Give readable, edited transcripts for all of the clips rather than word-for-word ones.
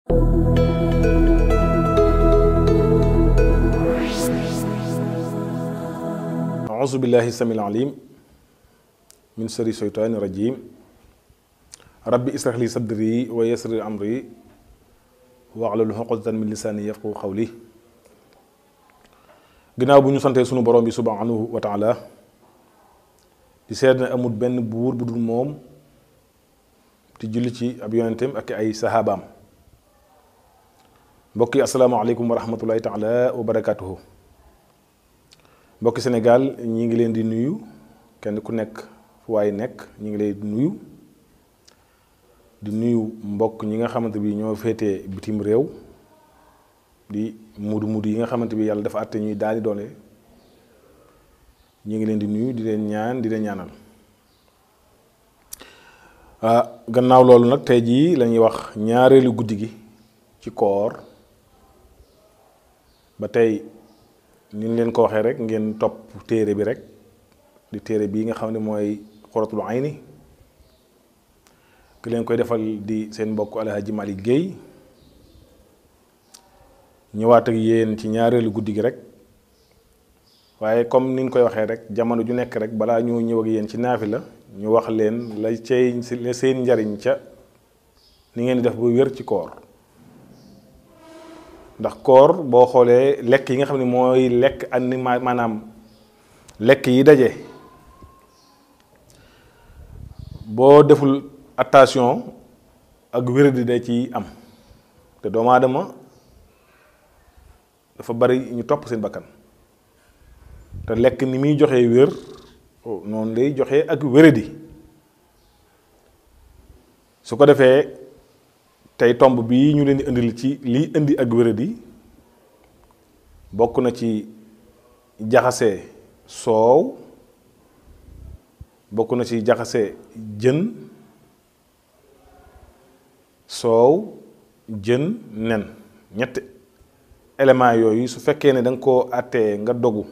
auzu billahi samil alim min sharri shaytaani rajim rabbi israh li sadri wa yassir li amri wahlul uqdatan min lisaani yafqahu qawli. ginnaaw bu ñu santee sunu borom bi subhanahu wa taala di seet ne amul benn buur bu dul moom di julli ci ab yonenteem ak ay sahabaam. mbokk yi asalaamaaleykum wa rahmatullahi taala wa barakatuhu. mbokki Sénégal ñi ngi leen di nuyu kenn ku nekk fu waay nekk ñi ngi leen di nuyu mbokk ñi nga xamante bi ñoo féetee bitim réew di mudu yi nga xamante bi yàlla dafa àtte ñuy daani doole ñi ngi leen di nuyu di leen ñaan di leen ñaanal. gannaaw loolu nag tey jii la ñuy wax ñaareelu guddi gi ci koor ba tey ni ñu leen ko waxee rek ngeen topp téere bi rek di téere bii nga xam ne mooy khouratoul hayni ki leen koy defal di seen mbokk Hadji Malick Gueye ñëwaat ak yéen ci ñaareelu guddi gi rek. waaye comme ni ñu koy waxee rek jamono ju nekk rek balaa ñoo ñëw ak yéen ci Nafila ñu wax leen la cey seen njariñ ca ni ngeen di def bu wér ci koor. ndax koor boo xoolee lekk yi nga xam ne mooy lekk maanaam lekk yi daje boo deful attention ak wéradi da ci am te doomu aadama dafa bari ñu topp seen bakkan te lekk ni muy joxee wér noonu lay joxee ak wéradi. su ko defee tey tomb bii ñu leen di indil ci liy indi ak wéradi bokk na ci jaxase soow, bokk na ci jaxase jën, soow, jën, nen. ñetti éléments yooyu su fekkee ne da nga koo àttee nga dogu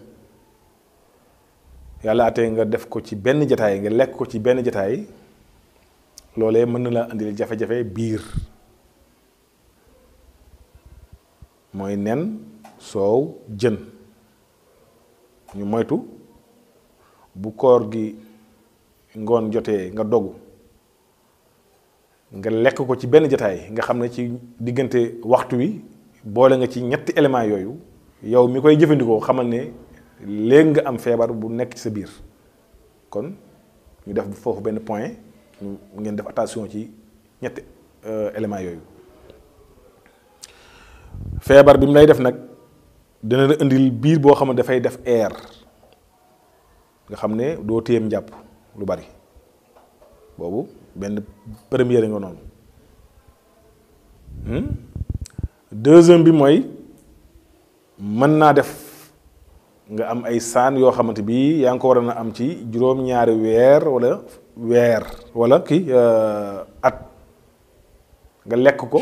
yàlla àttee nga def ko ci benn jataay nga lekk ko ci benn jataay loolee mën na la indil jafe-jafe biir. mooy nen, soow, jën. ñu moytu bu koor gi ngoon jotee nga dogu nga lekk ko ci benn jataay nga xam ne ci diggante waxtu wi boole nga ci ñetti éléments yooyu yow mi koy jëfandikoo xamal ne léegi nga am feebar bu nekk ci sa biir. kon ñu def foofu benn point ñu ngeen def attention ci ñetti éléments yooyu. feebar bi mu lay def nag dina la indil biir boo xam ne dafay def air nga xam ne doo téyem njàpp lu bari boobu benn première nga noonu. deuxième bi mooy mën naa def nga am ay saan yoo xamante bi yaa ngi ko war a am ci juróom-ñaari weer wala at nga lekk ko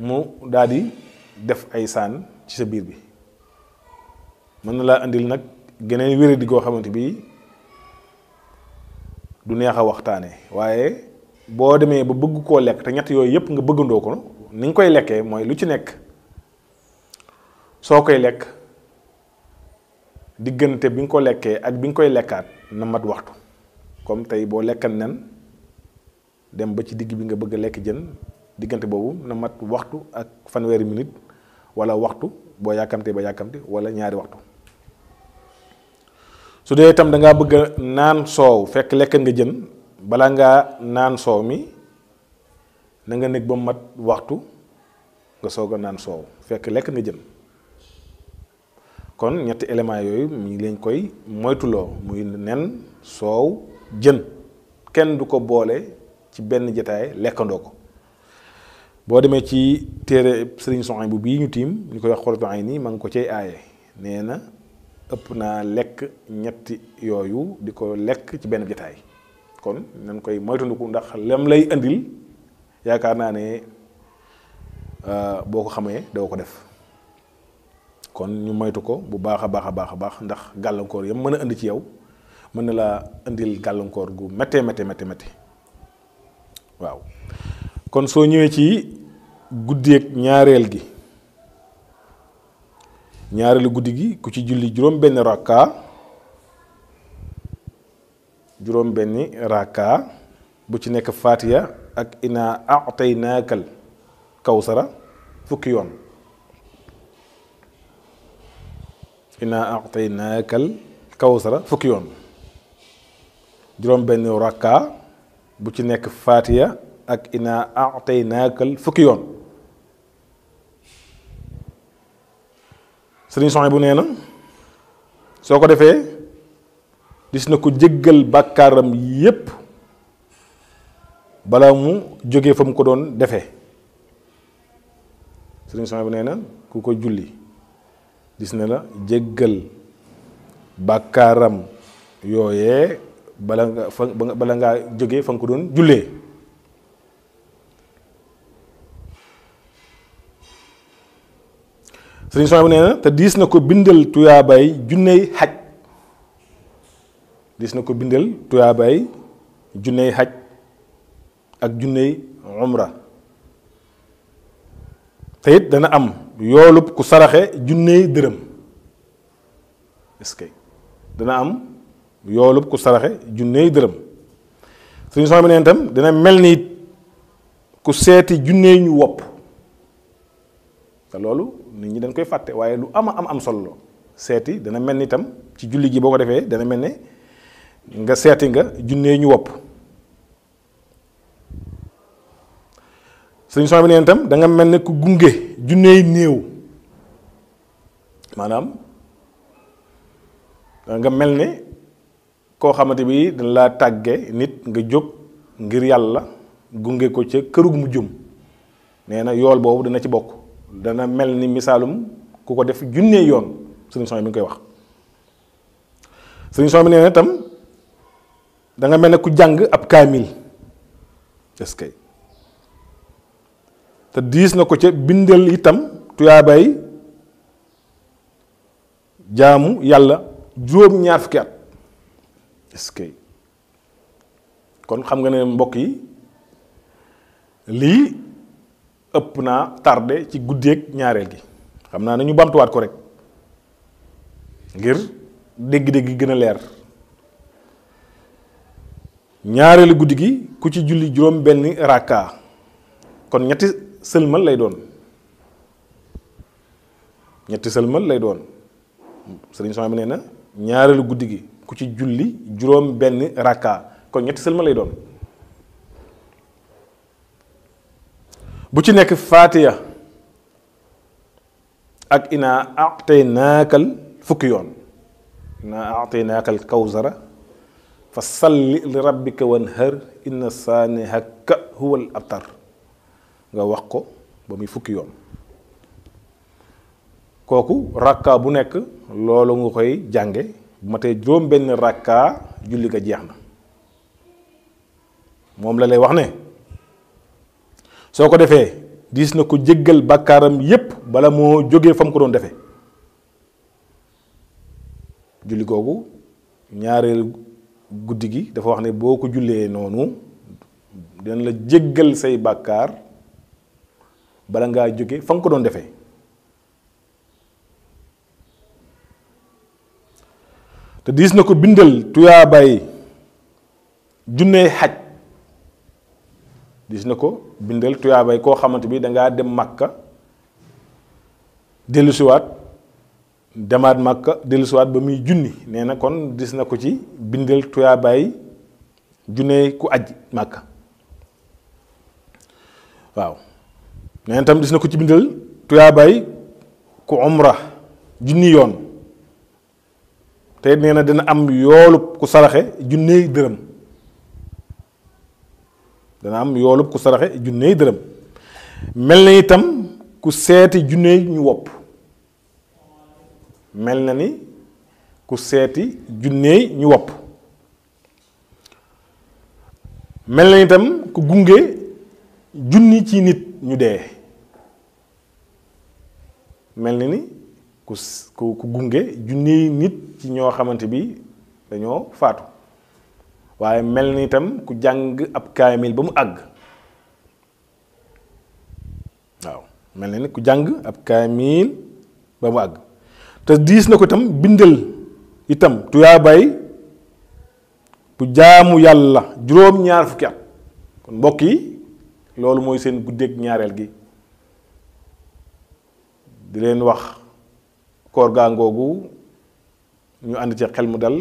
mu daal di def ay saan ci sa biir bi mën na laa indil nag geneen wéradi goo xamante bi du neex a waxtaane waaye boo demee ba bëgg koo lekk te ñett yooyu yëpp nga bëggandoo ko ni nga koy lekkee mooy lu ci nekk soo koy lekk diggante bi nga ko lekkee ak bi nga koy lekkaat na mat waxtu. comme tey boo lekkan nen dem ba ci digg bi nga bëgg a lekk jën diggante boobu na mat waxtu ak fanweeri minute wala waxtu boo yàkkamte ba yàkkamte wala ñaari waxtu. su dee itam da ngaa bëgg a naan soow fekk lekkan nga jën balaa ngaa naan soow mi na nga nekk ba mat waxtu nga soog a naan soow fekk lekk nga jën. kon ñetti éléments yooyu mi ngi leen koy moytuloo muy nen, soow, jën kenn du ko boole ci benn jataay lekkandoo ko. boo demee ci téere sëriñ Soxna bu bii ñu tiim ñu koy wax khouratoul hayni ma ngi ko cay aaye nee na ëpp naa lekk ñetti yooyu di ko lekk ci benn jataay. kon nañ koy moytandiku ndax lam lay andil yaakaar naa ne boo ko xamee doo ko def. kon ñu moytu ko bu baax a baax ndax gàllankoor yam mën a indi ci yow mën na laa indil gàllankoor gu méttee waaw. kon soo ñëwee ci guddeeg ñaareel gi ñaareelu guddi gi ku ci julli juróom benn rakka bu ci nekk Fatiha ak inaa a'taynaakal kawsara fukki yoon inaa a'taynaakal kawsara fukki yoon juróom benn rakka bu ci nekk Fatiha ak inaa a'taynaakal fukki yoon. Sëriñ Sohaybu nee na soo ko defee gis na ko jéggal bàkkaaram yépp bala mu jógee fa mu ko doon defee. Sëriñ Sohaybu nee na ku ko julli gis na la jéggal bàkkaaram yooyee bala ngaa jógee fa nga ko doon jullee. Sëriñ Sohaybu nee na te diis na ko bindal tuyaabay junney xaj ak junney umra te it dana am yoolub ku saraxe junney dërëm. est-ce que dana am yoolub ku saraxe junney dërëm. Sëriñ Sohaybu nee na itam dana mel ni ku seeti junney ñu wopp te loolu nit ñi dañ koy fàtte waaye lu am solo seeti dana mel ni itam ci julli gi boo ko defee dana mel ne nga seeti nga junnee ñu wopp. Sëriñ Sohaybu nee itam da nga mel ne ku gunge junney néew maanaam da nga mel ne koo xamante bi dañ laa tàgge nit nga jóg ngir yàlla gunge ko ca kërug mu jëm nee na yool boobu dana ci bokk. dana mel ni misaalum ku ko def junnee yoon. Sëriñ Sohaybu mi ngi koy wax. Sëriñ Sohaybu nee na itam da nga mel ne ku jàng ab kaamil. est-ce que te diis na ko ca bindal itam tuyaabay jaamu yàlla juróom-ñaar fukki at. est-ce que kon xam nga ne mbokk yi lii ëpp naa tardé ci guddeeg ñaareel gi xam naa ne ñu bamtuwaat ko rek ngir dégg-dégg gi gën a leer. ñaareelu guddi gi ku ci julli juróom benn rakka kon ñetti sëlmal lay doon Sëriñ Sohaybu nee na ñaareelu guddi gi ku ci julli juróom benn rakka kon ñetti sëlmal lay doon. bu ci nekk Fatiha ak inaa a'taynaakal fukki yoon inaa a'taynaakal kawsara fa salli li rabbika wanhar inna saanihaka huwal abtar nga wax ko ba muy fukki yoon. kooku rakka bu nekk loolu nga koy jànge bu matee juróom benn rakka julli ga jeex na. moom la lay wax ne soo ko defee diis na ko jéggal bàkkaaram yépp bala moo jógee fa mu ko doon defee. julli googu ñaareelu guddi gi dafa wax ne boo ko jullee noonu dina la jéggal say bàkkaar bala ngaa jóge fa nga ko doon defee. te diis na ko bindal tuyaabay junnee xaj. diis na ko bindal tuyaabay koo xamante bi dangaa dem Makka dellusiwaat demaat Makka dellusiwaat ba muy junni nee na kon diis na ko ci bindal tuyaabay junnee ku aj Makka. waaw nee na tam diis na ko ci bindal tuyaabay ku umra junni yoon te nee na dina am yoolub ku saraxe junney dërëm. dana am yoolub ku saraxe junney dërëm mel na itam ku seeti junney ñu wopp mel na ni ku seeti junney ñu wopp mel na itam ku gunge junni ci nit ñu dee mel na ni ku gunge junney nit ci ñoo xamante bi dañoo faatu waaye mel ni itam ku jàng ab kaamil ba mu àgg. waaw mel na ni ku jàng ab kaamil ba mu àgg te diis na ko itam bindal itam tuyaabay bu jaamu yàlla juróom-ñaar fukki at kon mbokk yi loolu mooy seen guddeeg ñaareel gi di leen wax koor gaa ngoogu ñu ànd ci xel mu dal